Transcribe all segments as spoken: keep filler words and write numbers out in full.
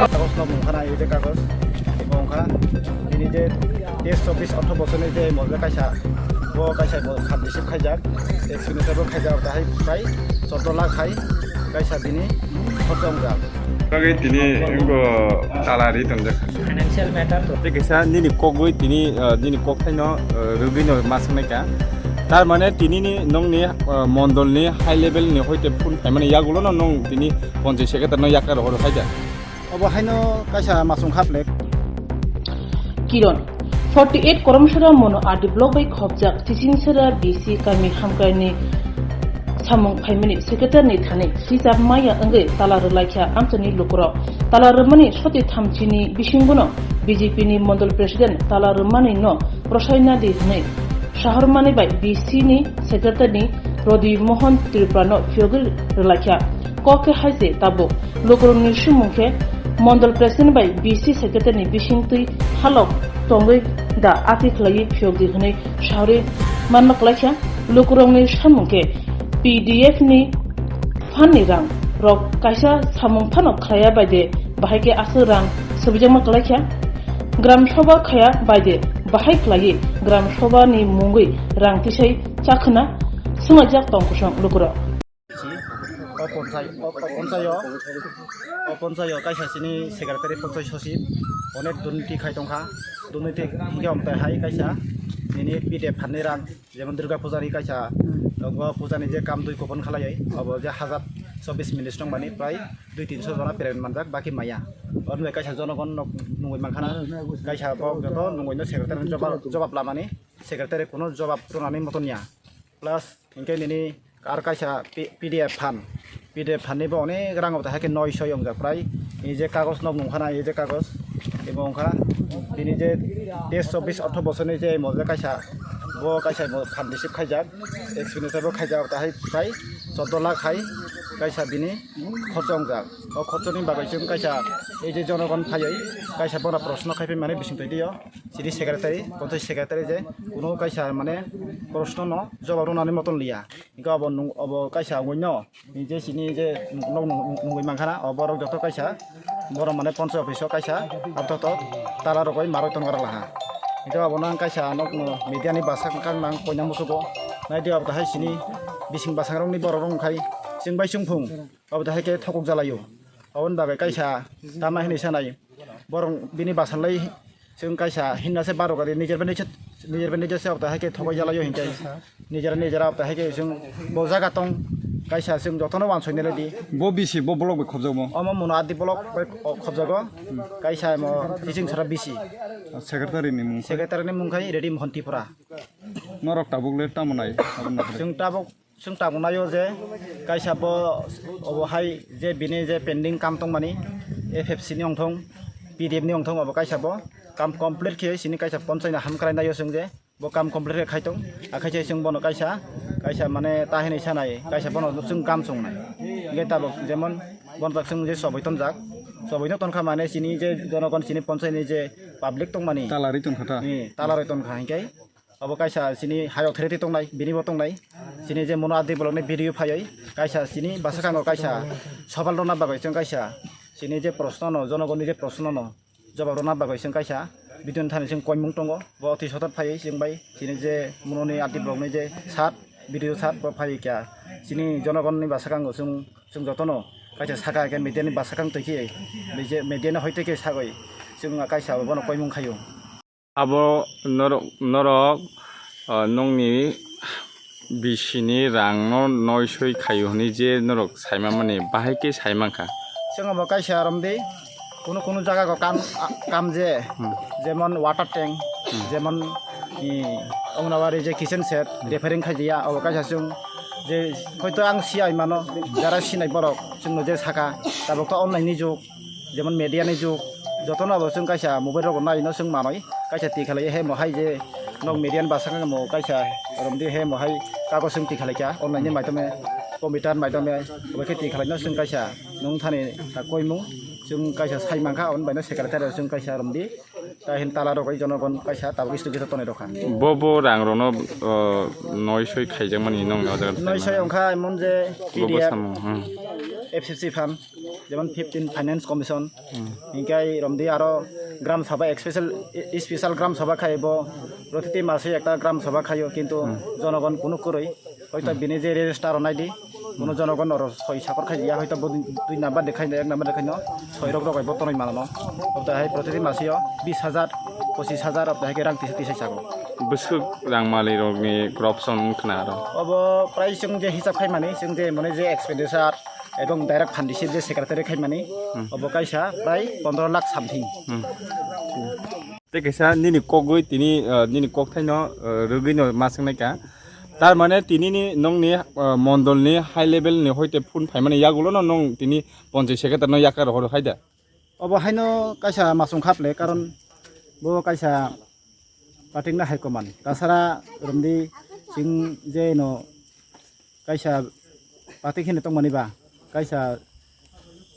Kagos no mungkhana, ede kagos, ebo wngkha, bini je teis chobbish otho bochorni je mojla kaisa, bo kaisa bo khat receive khaijak, tei signature bo khaijak, tahai prai chordo lakh hai kaisa bini khorcha wngjak. Bagwi tini wngkha tala ri tonjak. Financial matter to. Tei kaisa nini kogwi tini, ah, nini kokthaino, ah, rwgwino ma swngnaikha. Tar mane tinini nongni, ah, mondolni high level ni hoite phone phaimani yagulono nong tini ponchayat secretary no yakna rohor khaijak. Obo haino kaisa masung haplek. Kiron, forty eight Koromsora Mono R D block bai khopjak Chichingsora B C kami hamkraini samung phaimani secretary ni thani hisab maya wngwi tala rwlaikha amchaini lukurok. Tala rwmani soti thamchini bisingono B J P ni mondol president tala rwmani no prosai nadi hwnwi sahormani bai B C ni secretary ni Rodi Mohan Tripura no phiyogwi rwlaikha. Kok khe hai se tabuk lukurokni sumung khe mondol president bai B C secretary ni bisingtwi halok tongwi da ati khlaiwi phiyokdi hwnwi sawi manma kwlaikha. Lukurokni samung khe P D F ni phan ni rang rok kaisa samung phano khlaiya bai de bahai khe aswk rang swbijakma kwlaikha. Gram Sabha khaya bai de bahai khlaiwi Gram Sabha ni mungwi rang tisai chakhwna swnglaijak tong kosong lukurok. O ponchai, o, o ponchai o, o ponchai o kaisa chini secretary ponchai sosib onek durniti khai tongkha, durniti hingke omtai hai kaisa nini P D F phan ni rang. Jemon Durga Puja ni kaisa, hmm, tongo puja ni je kam dui kupon khalai, obo je hajar chobbish minutes tong mani prai dui tinso jona payment manjak, baki maya. Obo kaisa jonogon nok nungui mankhana, kaisa bo joto nungui no secretary ni jobab, jobab lamani, secretary kuno jobab rwnani moton ya. Plus hingke nini ar kaisa P-, P D F phan, P D F phan ni bo onek rang obo hai khe noi soi wngjak prai. Ni je kagos nok nungkhana, ni je kagos, ebo wngkha bini je teis chobbish otho bochorni je mo je kaisa, bo kaisa mo phan receive khaijak, expenditure bo khaijak, tahai pai chordo lakh hai kaisa bini khorcha wngjak. O khorchani bagwi chwng kaisa ei je jonogon phaiwi kaisa bono proshno khai phaimani bising twi dio chini secretary, ponchai secretary je kuno kaisa mane proshno no jawab rwnani moton liya. Hingke obo nung-, obo kaisa wngwi no, je sini je nok nung-, nungwi mankha na, o borok joto kaisa, borok mane ponchai office o kaisa, joto tala rogwi maroi tongo rwlaha. Hingke obo nang kaisa nokno media ni bwskango nang koina musugo, naidi obo hai sini bising bwskangrokni borok rok wngkhai, chwng bai chwng phung, obo hai khe thokok jalaio. Oboni bagwi kaisa tama hinwi sanai. Borok bini bwsalai chwng kaisa hinna se baro gari nijer bai nijer, nijer bai nijer se obta hai khe thogoi jalaio hinkai. Nijer nijer obta hai khe chwng bo jaga tong kaisa chwng jotono wansoi nai di. Bo bisi bo block bai khobjakmo? Omo Mono R D block bai khobjago. Kaisa mo Chichingsora bisi. Secretary ni mung? Secretary ni mung khai Redi Mohan Tripura. Norok tabuk le tamo nai? Chwng tabuk Chwng tabuk naio je kaisa bo obo hai je bini je pending kam tongmani F F C ni ongthong, P D F ni ongthong, obo kaisa bo kam complete khe sini kaisa ponchai no hamkrai naio chwng je bo kam complete khe khai tong, akhaise chwng bono kaisa, kaisa mane ta hinwi sanai, kaisa bono chwng kam chwngnai. Hingke tabuk jemon bono tak chwng je chobwi tonjak, chobwi no tonkha mane sini je jonogon sini ponchai ni je public tongmani. Tala ri tonkha ta? Ni, tala ri tonkha hingke. Obo kaisa chini high authority tongnai, bini bo tongnai. Chini je Mono R D block ni B D O phaiwi kaisa chini bwskango kaisa sopal rwna bagwi chwng kaisa chini je proshno no, jonogoni je proshno no jawab rwna bagwi chwng kaisa B D O ni thani chwng koimung tongo. Bo twi sotot phaiwi chwng bai chini je Mono ni R D block ni je sir, B D O sir bo phaiwi kha chini jonogoni bwskango chwng, chwng jotono kaisa saka khe media ni bwskang twi khe, media ni hoite khe sagwi chwng kaisa bono koimung khaio. Abo norok, norok, ah, nokni bisini rangno noisoi khaio hwnwi je norok sai manmani, bahai khe sai mankha. Chwng abo kaisa romdi, kunu kunu jaga o kam, ah, kam je, hmm, jemon water tank, hmm, jemon, i, Anganwadi je kitchen set, hmm, repairing khai ya, abo kaisa chwng je hoito ang si ai mano, jara sinai borok chwngno je saka, tabuk to online ni jug. Jemon media ni jug, jotono abo chwng kaisa mobile rogo nai no chwng manwi, kaisa tikhalai he mo hai je nok media ni bwskango mo kaisa romdi he mo hai kagoj chwng tikhalai kha online ni maitome. computer maidome obo khe twi khalaino chwng kaisa nung thani ta koimung chwng kaisa sai mankha, aboni baino secretary chwng kaisa romdi. Ta hin tala rogwi jonogon kaisa tabuk istu kisa tonwi rokha. Bo bo rang rokno, o, noi soi khaijakmani nongni o jaga Noi soi wngkha emon je Bo bo T D F, samung, hmm. F C C fund, jemon fifteen finance commission, Hmm. Hinkhe romdi aro gram sabha, special, special gram sabha khai bo protiti mase ekta gram sabha khaio, kintu Hmm. jonogon kunu kwrwi. Hoito Hmm. bini je register onai di, kuno jonogon oro soi sakor khai ya, hoito bo dui number de khai, ek number de khai no, soi rok rok bo tonoi mano. Obta hai protiti masio bis hajar, pochis hajar obta hai ke rang tisa tisa sago. Bwswk rang mali rokni corruption wng khna aro. Obo prai chwng je hisab khai mani, chwng je mane je expenditure ebong direct fund receive je secretary khai mani, Hmm. obo kaisa prai pondro lakh something. Hmm. Tei kaisa nini kogwi tini, ah, nini kokthaino, ah, rwgwino ma swngnaikha. Tar mane tinini nongni, ah, mondolni high levelni hoite phone phaimani yagulono nwng tini ponchai secretary no yakar rohor hai da? Obo haino kaisa masung khaple, karon bo kaisa patikna hai komani. Tasara romdi chwng je no kaisa patik hino tongmani ba, kaisa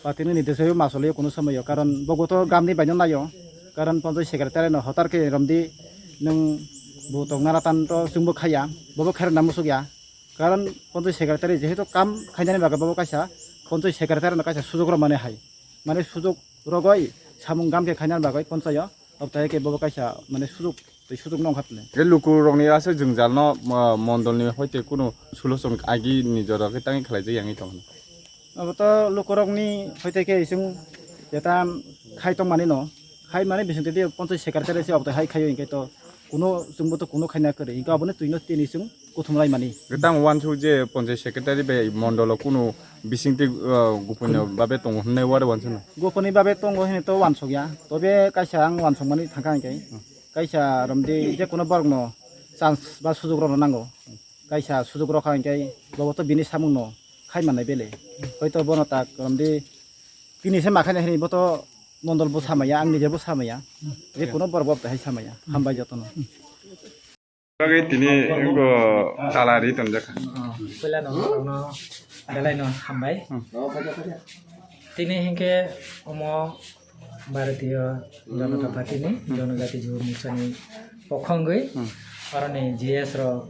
patik nini desoyo masolo kunu somoyo, karon bogo to gamni baino nayo, karon ponchai secretary no hotar khe romdi nwng bo tongna ratan to chwngbo khaya, bobo khairokna musukya, karon ponchai secretary jehetu kam khainani bagwi bobo kaisa ponchai secretary no kaisa sujok romani hai, mane sujok rogoi samung gam khe khainani bagwi ponchayo, obtai khe bobo kaisa mane sujok tei sujok nong khatne. Tei luku rokni aswk jwngjal no, ah, mondol ni hoite kunu solution agi ni jora khe tangwi khlai jak yangwi tong. Abo to luku rokni hoite khe isung jeta khai tong mani no, khai mani bising tei ponchai secretary se obtai hai khaio hinkhe to kuno chwngbo to kuno khaina kwrwi hinkhe aboni twino tini chwng kuthum lai mani. Tamo wansuk je ponchai secretary bai mondolo kunu bisingtwi, ah, goponi babe tongo hwnwi wari wansukno. Goponi babe tongo hwnwi to wansukya, tobe kaisa ang wansukmani thangkha hinkhe. Hmm. Kaisa romdi je kuno borokno chance ba sujok rokno nango. Kaisa sujok rokha hinkhe bobo to bini samungno khai mannai bele. Hoito bono tak romdi tini se makhaina hwnwi bo to mondol bo samaya, ang nije bo samaya. Je kuno borok bo hai samaya. Hambai jotono. Bagwi tini wngkha tala ri tonjak kha. Puila no belai no hambai. Hmm. Tini hinkhe omo Bharatiya Janata Party ni Janajati Jibo Morcha ni pokhongwi Hmm. oroni G S rok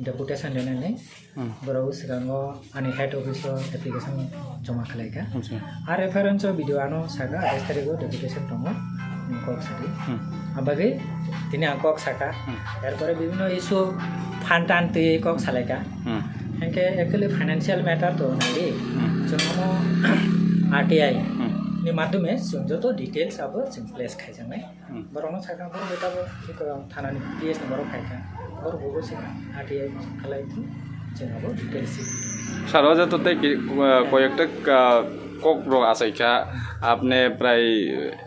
deputation rinani Hmm. borok swkango ani head office o application joma khlaikha. Acha. A reference o video ano saka atais tarikh o deputation tongo, kok sadi. Hmm. Abagwi tini ang kok saka. Hmm. Erpore bibhinno issue phan tan twi kok salaikha. Hmm. Hinkhe actually financial matter to nai di. Hmm. Chwng omo R T I Hmm. ni madhyome chwng joto details abo chwng place khaijaknai. Hmm. Borokno sakha borok bai tabuk thana ni P S ni borok phaikha. Borok bo se R T I khlai thung, chwng abo details si. Sir, o jato tei ki, uh, koyekta, uh, kok rok achai kha, apne prai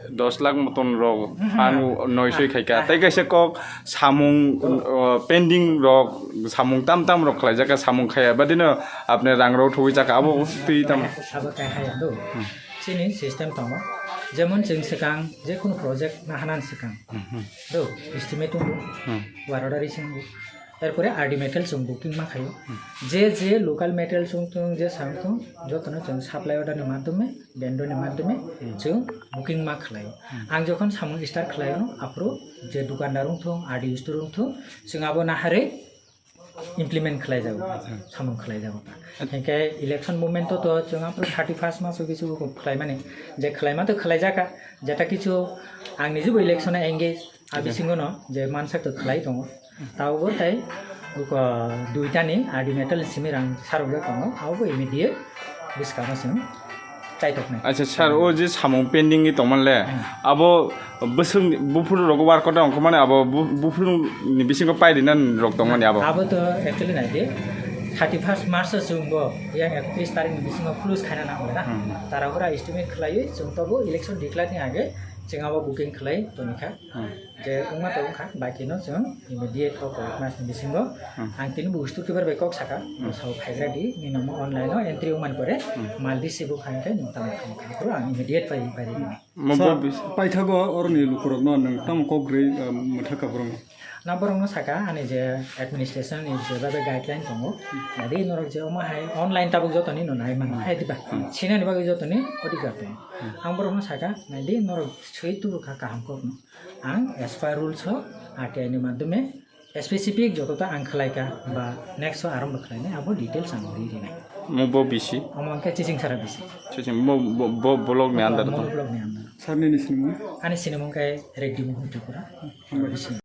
dos lakh moton rok Hmm. ano noi soi khai kha. Tei kaisa kok samung, uh, pending rok, samung tam tam rok khlai jak kha, samung khaya badino apne rang rok thwi jak kha, abo twi tam. Sabo kai haya do. Hmm. Chini system tongo. Jemon chwng swkang je kunu project nahanan swkang. Hmm. Do, estimate tongo. Hmm. War order ising bo. Erpore R D material chwng booking ma khayo. Hmm. Je je local material chwng thung, je sam thung, jotono chwng supply order ni madhyome, vendor ni madhyome Hmm. chwng booking ma khlaio. Hmm. Ang jokhon samung start khlaio, aphuru je dukandar wng thung, R D store wng thung, chwng abo naharwi implement khlai jago, samung khlai jago. Hinkhe election movement to, to chwng aphuru thirty first maso kisu khlai mani, je khlai ma to khlai jaka, jeta kisu ang niji bo election o engage, a bisingo no je mansak to khlai tongo. Tabuk bo tai, uko duita ni R D material simi rang sarok jak tongo, abo bo immediate bwskango chwng chaitoknai. Acha sir, o je samung pending ni tongmani le, Hmm. abo bwswk ni buphuru rok work order ongkhormani abo bu-, buphuru ni bisingo pairina rok tongmani abo. Abo to actually nai di, thirty first March o chwng bo yang ekatris tarik ni bisingo close khaina nang na. Hmm. Tara hora estimate khlaiwi chwng to bo election declare ni age chwng abo booking khlai tongkha. Hmm. Je wngma to wngkha, bakino chwng immediate o kok mas ni bisingo Hmm. ang tini bo ustur kibar bai kok saka, Hmm. sao phaigra di, ni namo online o entry wngmani pore, Hmm. mal di sibu khain khe nwng tamo khain kha, aphuru ang immediate pai pai di. Mo Sa-, bo bis- paithago oroni lukurokno nwng tamo kok rwi, um, mwthaka borok? Na borokno saka ani je administration ni je babe guideline tongo. Jadi norok je omo hai online tabuk jotoni no nai mano hai diba. Sinani bagwi jotoni odhikar tongo. Ang borokno saka naidi norok swi tubu kha kaham kokno. Ang as per rules o R T I ni madhyome specific joto ta ang khlai ka ba next o arambo khlai nai abo details ang ri ri nai. Mo bo bisi. Omo ang khe chiching sara bisi. Chiching mo bo, bo block ni under Mo to. Block ni under. Sir ni sinimung? Ani sinimung khe Reddy Mohon Tripura. Hambai. Bisi.